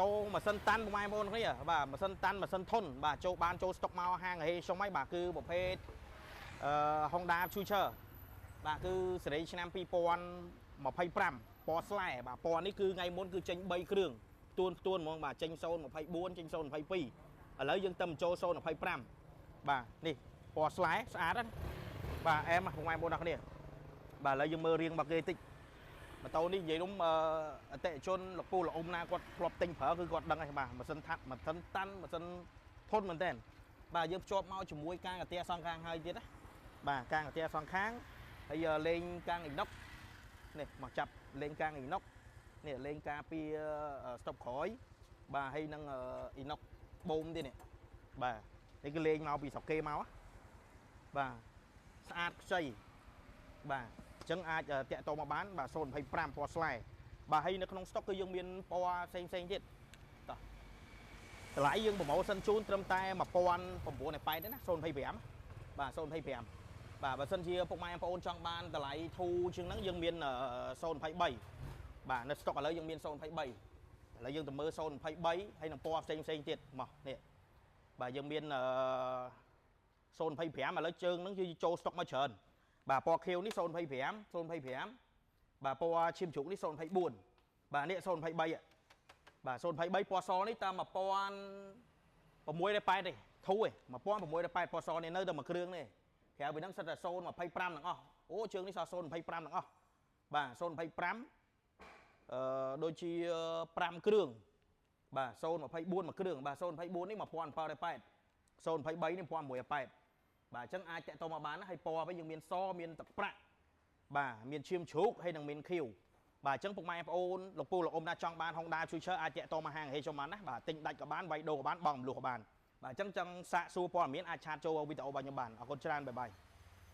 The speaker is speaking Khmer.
ម៉ូតូម៉ាស៊ីនតាន់បងប្អូនគ្នាបាទម៉ាស៊ីនតាន់ម៉ាស៊ីនធុនបាទចូលបានចូលស្តុកមកហាងហេខ្ញុំហើយបាទគឺប្រភេទអឺ Honda Future បាទគឺស៊េរីឆ្នាំ2025ពណ៌ស្លែបាទពណ៌នេះគឺថ្ងៃមុនគឺចេញ3គ្រឿងផ្ទួនផ្ទួនហ្មងបាទចេញ024ចេញ022ឥឡូវយើងទៅចូល025បាទនេះពណ៌ស្លែស្អាតណាបាទអែមបងប្អូនអរគ្នាបាទឥឡូវយើងមើលរៀងរបស់គេតិចម៉ូតូនេះនិយាយរុំអតិជនលោកពូលោកអ៊ំណាគាត់ធ្លាប់ទិញប្រើគឺគាត់ដឹងហើយបាទម៉ាស៊ីនថាត់ម៉ាស៊ីនតាន់ម៉ាស៊ីនធន់មែនតើបាទយើងភ្ជាប់មកជាមួយកាងកាទៀសងខាងហើយទៀតណាបាទកាងកាទៀសងខាងហើយលេងកាងអ៊ីណុកនេះមកចាប់លេងកាងអ៊ីណុកនេះលេងការពីស្តុបក្រោយបាទហើយនឹងអ៊ីណុកបូមទៀតនេះបាទនេះគឺលេងមកពីស្រុកគេមកបាទស្អាតខ្ចីបាទអញ្ចឹងអាចតាក់ទងមកបានបាទ025ពណ៌ស្លែបាទហើយនៅក្នុងស្តុកគឺយើងមានពណ៌ផ្សេងផ្សេងទៀតតោះតម្លៃយើង promotion ជូនត្រឹមតែ1980ទេណា025បាទ025បាទបើសិនជាពុកម៉ែបងប្អូនចង់បានតម្លៃធូរជាងហ្នឹងយើងមាន023បាទនៅស្តុកឥឡូវយើងមាន023ឥឡូវយើងទៅមើល023ហើយនឹងពណ៌ផ្សេងផ្សេងទៀតមកនេះបាទយើងមាន025ឥឡូវជើងហ្នឹងគឺចូលស្តុកមកច្រើនបាទពណ៌ខៀវនេះ025 025បាទពណ៌ឈាមជ្រូកនេះ024បាទនេះ023បាទ023ពណ៌សនេះតាម1680ទេធូរឯ1680ពណ៌សនេះនៅតែមួយគ្រឿងនេះក្រៅពីហ្នឹងសិតតែ025ទាំងអស់អូជើងនេះសល់025ទាំងអស់បាទ025អឺដូចជា5គ្រឿងបាទ024មួយគ្រឿងបាទ024នេះ1780 023នេះ1680បាទអញ្ចឹងអាចតាក់ទងមកបានណាហើយពណ៌វិញយើងមានសមានទឹកប្រាក់បាទមានឈាមជ្រូកហើយនឹងមានខៀវបាទអញ្ចឹងពុកម៉ែបងប្អូនលោកពូលោកអ៊ំណាចង់បាន Honda Future អាចតាក់ទងមកហាងហេខ្ញុំបានណាបាទទិញដាច់ក៏បានវាយដូរក៏បានបង់រំលោះក៏បានបាទអញ្ចឹងចង់សាកសួរព័ត៌មានអាច chat ចូលវីដេអូរបស់ខ្ញុំបានអរគុណច្រើន bye bye។